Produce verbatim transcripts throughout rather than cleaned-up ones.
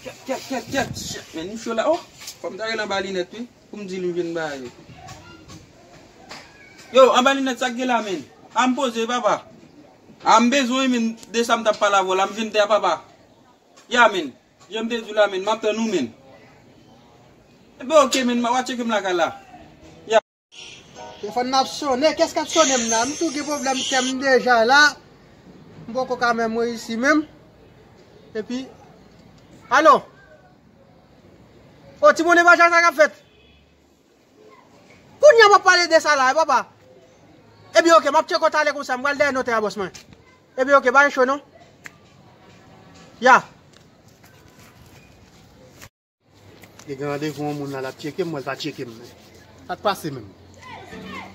Kèt, kèt, kèt, kèt. Shit, men, nou cho la. Oh, fò m ta rele anba linèt, wi. Pou m di l m vin ba yo. Yo, anba linèt, sa k gen la, men? A, m poze, papa. A, m bezwen, men, de sa m t ap pale avè w la, m vin tè, papa. Ya, men. Jan m te di w la, men, m ap tann ou, men. Ebyen, oke, men, m a tcheke m lakay la. Ya. Telefòn nan ap sonnen. Kès k ap sonnen m nan? M tou gen pwoblèm tèm deja la. M poko ka menm reyisi menm. Epi, alo? O, timoun evanjèl, sa k ap fèt? Kounye a m ap pale de sa la, wi, papa. Ebyen, oke, m ap tcheke w talè konsa, m pral dèyè notè a, bòs mwen. Ebyen, oke, pa gen cho, non. Ya. Li gen randevou yon moun la, l ap tcheke m, mwen l pa tcheke m, men. Sa k pase menm?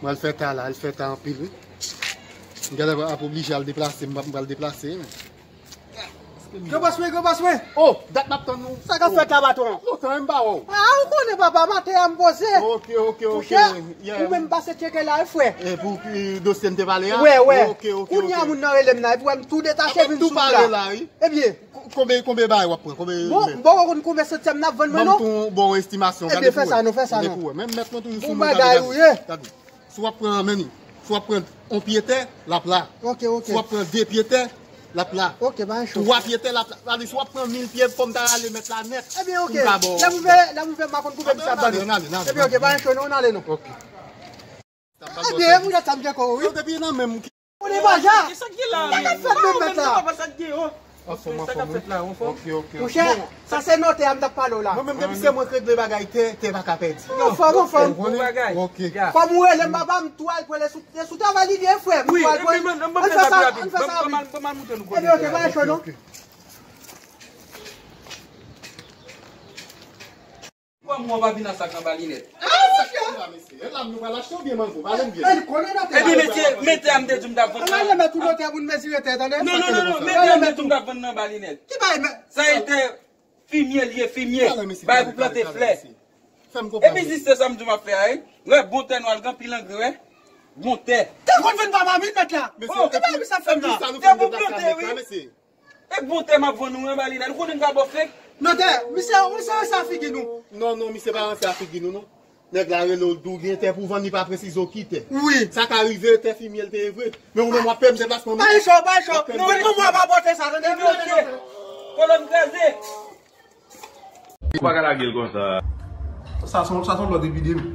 Mwen l fè ta la, l fè ta anpil, wi. M genlè ap oblije al deplase, m pral deplase, men. Gran bòs mwen, gran bòs mwen. Oh, dat m ap tann ou. Sa k ap fèt la, patwon? Lontan, m pa wè w. A, ou konnen, papa, maten an m poze. Ok, ok, ok. Monchè, ou menm pase tcheke la, wi, frè. E pou, pou dosye n te pale a? Wè, wè. Ok, ok, ok. Kounye a moun nan rele m la, epi wè m tou detache vin sou ou la. Ebyen, Ko-, konbyen, konbyen bagay w ap pran? Konbyen mèt? Bon, m poko konn konbyen santyèm n ap vann mwen, non. Ban m tou bon estimasyon. Ebyen, fè sa, non, fè sa, non. Gade pou wè. Menm mèt mwen toujou sou mwen. Bon bagay ou ye. Gade. Si w ap pran, men, si w ap pran yon pye tè, l ap la. Ok, ok. Si w ap pran de pye tè, l ap la. Ok, pa gen cho. Twa pye tè, l ap la. Sa vle di, si w ap pran mil pye, fò m ta rale mèt la nèt. Ebyen, ok. Lè m ouvè, lè m ouvè, m pa konn konbyen misye ap ban nou. Ebyen, ok, pa gen cho, non, n ale, non. Ok. Ebyen, ou la tann Djeko, wi. Yo depi nan menm ki. Ou li baja. Sa k gen la? Sa k ap fèt menm mèt la? Papa, sa k gen, oh? Anfòm, sa k ap fèt la, anfòm? Ok, ok, ok. Monchè, sa se notè a m t ap pale w la. Mwen menm depi se mwen k regle bagay tè, tè pa ka pèdi. Anfòm, anfòm. Bon bagay. Ok. Fò m rele m papa m tou al pran l sou, sou travay li vye frè m. Wi, tou al pran l. Ann fè sa, ann fè sa rapid. Ebyen, ok, pa cho, non. Kòman w pa vin ak sa k anba linèt? Ah, sa k anba, mesye? E lam nou pral achte oubyen mango? Pale m byen. Ebyen, mesye, mete a m te di m t ap vann nan. Ann ale mèt ou notè pou n mezire tè, tande? Non, non, non, non, mete a m te di m t ap vann nan anba linèt. Ki bay mèt? Sa e tè fimye l ye, fimye. Bay pou plante flè. E biznis se sa m di w m ap fè a, wi. Wè, bon tè nou al gen anpil angrè, wè. Bon tè. Tè konn vann pa mamit mèt la. Oh, ki bay misye ap fè m la? Tè pou plante, wi. E bon tè m ap vann ou anba linèt, ou konnen m ka ba w fake? Notè, misye, misye ranse a figi nou. Non, non, misye pa ranse a figi nou, non. Nèg la rele w, di w gen tè pou vann, li pa presize w ki tè. Wi. Sa ka rive, tè fimye l te ye vre. Men ou menm w ap pèdi deplasman. Bay cho, bay cho. Non, non, mwen pa pote sa, tande. Ebyen, ok. Kolòn kraze. Ou pa ka lage l konsa. Sa se yon, sa se yon lòt epidemi.